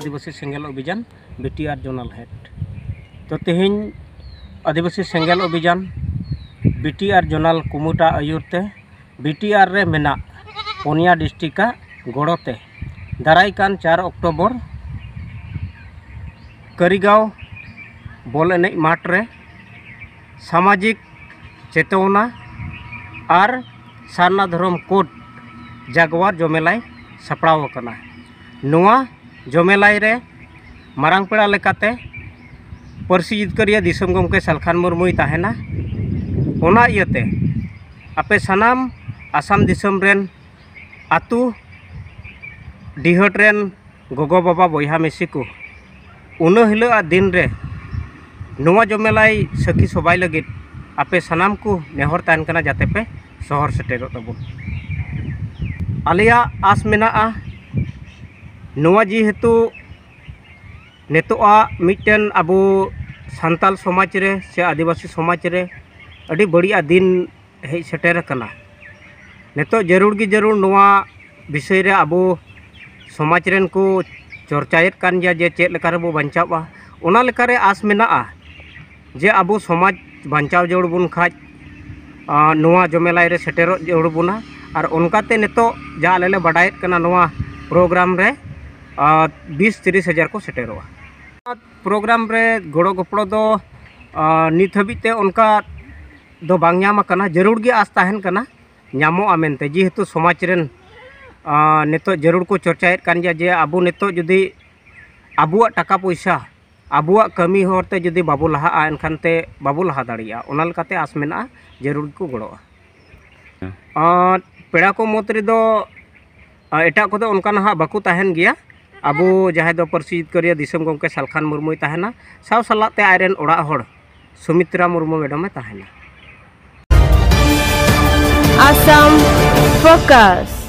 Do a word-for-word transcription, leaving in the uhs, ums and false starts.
ᱟᱹᱫᱤᱵᱟᱹᱥᱤ ᱥᱮᱸᱜᱮᱞ ᱚᱵᱷᱤᱡᱟᱱ, B T ᱟᱨ zonal head. ᱛᱚ, ᱛᱮᱦᱮᱧ ᱟᱹᱫᱤᱵᱟᱹᱥᱤ ᱥᱮᱸᱜᱮᱞ ᱚᱵᱷᱤᱡᱟᱱ, ᱵᱤ ᱴᱤ ᱟᱨ ᱡᱳᱱᱟᱞ ᱠᱩᱢᱩᱴᱟ ᱟᱹᱭᱩᱨ ᱛᱮ ᱵᱤ ᱴᱤ ᱟᱨ ᱨᱮ ᱢᱮᱱᱟᱜ ᱯᱩᱱᱭᱟ ᱰᱤᱥᱴᱨᱤᱠᱴ ᱟᱜ ᱜᱚᱲᱚ ᱛᱮ ᱫᱟᱨᱟᱭ ᱠᱟᱱ ᱪᱟᱨ ᱚᱠᱴᱳᱵᱚᱨ ᱠᱟᱹᱨᱤᱜᱟᱸᱣ ᱵᱚᱞ ᱮᱱᱮᱡ ᱢᱟᱴᱷ ᱨᱮ ᱥᱟᱢᱟᱡᱤᱠ ᱪᱮᱛᱚᱱᱟ ᱟᱨ ᱥᱟᱨᱱᱟ ᱫᱷᱚᱨᱚᱢ ᱠᱳᱰ ᱡᱟᱜᱽᱣᱟᱨ ᱡᱚᱢᱮᱞᱟᱭ ᱥᱟᱯᱲᱟᱣ ᱟᱠᱟᱱᱟ᱾ ᱱᱚᱣᱟ ᱡᱚᱢᱮᱞᱟᱭ ᱨᱮ ᱢᱟᱨᱟᱝ ᱯᱮᱲᱟ ᱞᱮᱠᱟᱛᱮ ᱯᱟᱹᱨᱥᱤ ᱡᱤᱛᱠᱟᱹᱨᱤᱭᱟᱹ ᱫᱤᱥᱚᱢ ᱜᱚᱢᱠᱮ ᱥᱟᱞᱠᱷᱟᱱ ᱢᱩᱨᱢᱩᱭ ᱛᱟᱦᱮᱱᱟ᱾ ᱚᱱᱟ ᱤᱭᱟᱹᱛᱮ ᱟᱯᱮ ᱥᱟᱱᱟᱢ ᱟᱥᱟᱢ ᱫᱤᱥᱚᱢ ᱨᱮᱱ ᱟᱹᱛᱩ ᱰᱤᱦᱟᱹᱛ ᱨᱮᱱ ᱜᱚᱜᱚ ᱵᱟᱵᱟ ᱵᱚᱭᱦᱟ ᱢᱤᱥᱤ ᱠᱚ, ᱩᱱᱟᱹ ᱦᱤᱞᱳᱜ ᱟᱜ ᱫᱤᱱ ᱨᱮ ᱱᱚᱣᱟ ᱡᱚᱢᱮᱞᱟᱭ ᱥᱟᱹᱠᱷᱤ ᱥᱚᱵᱷᱟᱭ ᱞᱟᱹᱜᱤᱫ ᱟᱯᱮ ᱥᱟᱱᱟᱢ ᱠᱚ ᱱᱮᱦᱚᱨ ᱛᱟᱦᱮᱱ ᱠᱟᱱᱟ, ᱡᱟᱛᱮ ᱯᱮ ᱥᱚᱦᱚᱨ ᱥᱮᱴᱮᱨᱚᱜ ᱛᱟᱵᱚᱱ᱾ ᱟᱞᱮᱭᱟᱜ ᱟᱥ ᱢᱮᱱᱟᱜᱼᱟ, ᱱᱚᱣᱟ ᱡᱮᱦᱮᱛᱩ ᱱᱤᱛᱚᱜ ᱟᱜ ᱢᱤᱫᱴᱮᱱ ᱟᱵᱚ ᱥᱟᱱᱛᱟᱞ ᱥᱚᱢᱟᱡᱽ ᱨᱮ ᱥᱮ ᱟᱹᱫᱤᱵᱟᱹᱥᱤ ᱥᱚᱢᱟᱡᱽ ᱨᱮ ᱟᱹᱰᱤ ᱵᱟᱹᱲᱤᱡ ᱟᱜ ᱫᱤᱱ ᱦᱮᱡ ᱥᱮᱴᱮᱨ ᱟᱠᱟᱱᱟ᱾ ᱱᱤᱛᱚᱜ ᱡᱟᱹᱨᱩᱲ ᱜᱮ ᱡᱟᱹᱨᱩᱲ ᱱᱚᱣᱟ ᱵᱤᱥᱚᱭ ᱨᱮ ᱟᱵᱚ ᱥᱚᱢᱟᱡᱽ ᱨᱮᱱ ᱠᱚ ᱪᱚᱨᱪᱟᱭᱮᱫ ᱠᱟᱱ ᱜᱮᱭᱟ ᱡᱮ ᱪᱮᱫ ᱞᱮᱠᱟ ᱨᱮᱵᱚ ᱵᱟᱧᱪᱟᱣᱼᱟ᱾ ᱚᱱᱟ ᱞᱮᱠᱟᱨᱮ ᱟᱥ ᱢᱮᱱᱟᱜᱼᱟ ᱡᱮ ᱟᱵᱚ ᱥᱚᱢᱟᱡᱽ ᱵᱟᱧᱪᱟᱣ ᱡᱟᱹᱨᱩᱲ ᱵᱚᱱ ᱠᱷᱟᱡ, ᱟᱸ, ᱱᱚᱣᱟ ᱡᱚᱢᱮᱞᱟᱭ ᱨᱮ ᱥᱮᱴᱮᱨᱚᱜ ᱡᱟᱹᱨᱩᱲ ᱵᱚᱱᱟ᱾ ᱟᱨ ᱚᱱᱠᱟᱛᱮ ᱱᱤᱛᱚᱜ ᱡᱟ ᱟᱞᱮ ᱞᱮ ᱵᱟᱰᱟᱭᱮᱫ ᱠᱟᱱᱟ, ᱱᱚᱣᱟ ᱯᱨᱳᱜᱨᱟᱢ ᱨᱮ, ᱟᱸ, ᱵᱤᱥ ᱛᱤᱨᱤᱥ ᱦᱟᱡᱟᱨ ᱠᱚ ᱥᱮᱴᱮᱨᱚᱜᱼᱟ᱾ ᱯᱨᱳᱜᱨᱟᱢ ᱨᱮ ᱜᱚᱲᱚ ᱜᱚᱯᱚᱲᱚ ᱫᱚ, ᱟᱸ, ᱱᱤᱛ ᱦᱟᱹᱵᱤᱡ ᱛᱮ ᱚᱱᱠᱟ ᱫᱚ ᱵᱟᱝ ᱧᱟᱢ ᱟᱠᱟᱱᱟ᱾ ᱡᱟᱹᱨᱩᱲ ᱜᱮ ᱟᱥ ᱛᱟᱦᱮᱱ ᱠᱟᱱᱟ ᱧᱟᱢᱚᱜᱼᱟ ᱢᱮᱱᱛᱮ, ᱡᱮᱦᱮᱛᱩ ᱥᱚᱢᱟᱡᱽ ᱨᱮᱱ, ᱟᱸ, ᱱᱤᱛᱚᱜ ᱡᱟᱹᱨᱩᱲ ᱠᱚ ᱪᱚᱨᱪᱟᱭᱮᱫ ᱠᱟᱱ ᱜᱮᱭᱟ ᱡᱮ ᱟᱵᱚ ᱱᱤᱛᱚᱜ ᱡᱩᱫᱤ ᱟᱵᱚᱣᱟᱜ ᱴᱟᱠᱟ ᱯᱚᱭᱥᱟ, ᱟᱵᱚᱣᱟᱜ ᱠᱟᱹᱢᱤ ᱦᱚᱨ ᱛᱮ ᱡᱩᱫᱤ ᱵᱟᱵᱚ ᱞᱟᱦᱟᱜᱼᱟ, ᱮᱱᱠᱷᱟᱱ ᱛᱮ ᱵᱟᱵᱚ ᱞᱟᱦᱟ ᱫᱟᱲᱮᱭᱟᱜᱼᱟ᱾ ᱚᱱᱟ ᱞᱮᱠᱟᱛᱮ ᱟᱥ ᱢᱮᱱᱟᱜᱼᱟ, ᱡᱟᱹᱨᱩᱲ ᱜᱮᱠᱚ ᱜᱚᱲᱚᱜᱼᱟ᱾ ᱟᱨ ᱯᱮᱲᱟ ᱠᱚ ᱢᱩᱫᱽ ᱨᱮᱫᱚ, ᱟᱨ ᱮᱴᱟᱜ ᱠᱚᱫᱚ ᱚᱱᱠᱟ ᱱᱟᱦᱟᱜ ᱵᱟᱠᱚ ᱛᱟᱦᱮᱱ ᱜᱮᱭᱟ᱾ ᱟᱵᱚ ᱡᱟᱦᱟᱸᱭ ᱫᱚ ᱯᱟᱹᱨᱥᱤ ᱡᱤᱛᱠᱟᱹᱨᱤᱭᱟᱹ ᱫᱤᱥᱚᱢ ᱜᱚᱢᱠᱮ ᱥᱟᱞᱠᱷᱟᱱ ᱢᱩᱨᱢᱩᱭ ᱛᱟᱦᱮᱱᱟ, ᱥᱟᱶ ᱥᱟᱞᱟᱜ ᱛᱮ ᱟᱡᱨᱮᱱ ᱚᱲᱟᱜ ᱦᱚᱲ ᱥᱩᱢᱤᱛᱨᱟ ᱢᱩᱨᱢᱩ ᱢᱮᱰᱟᱢᱮ ᱛᱟᱦᱮᱱᱟ᱾ Assam Focus᱾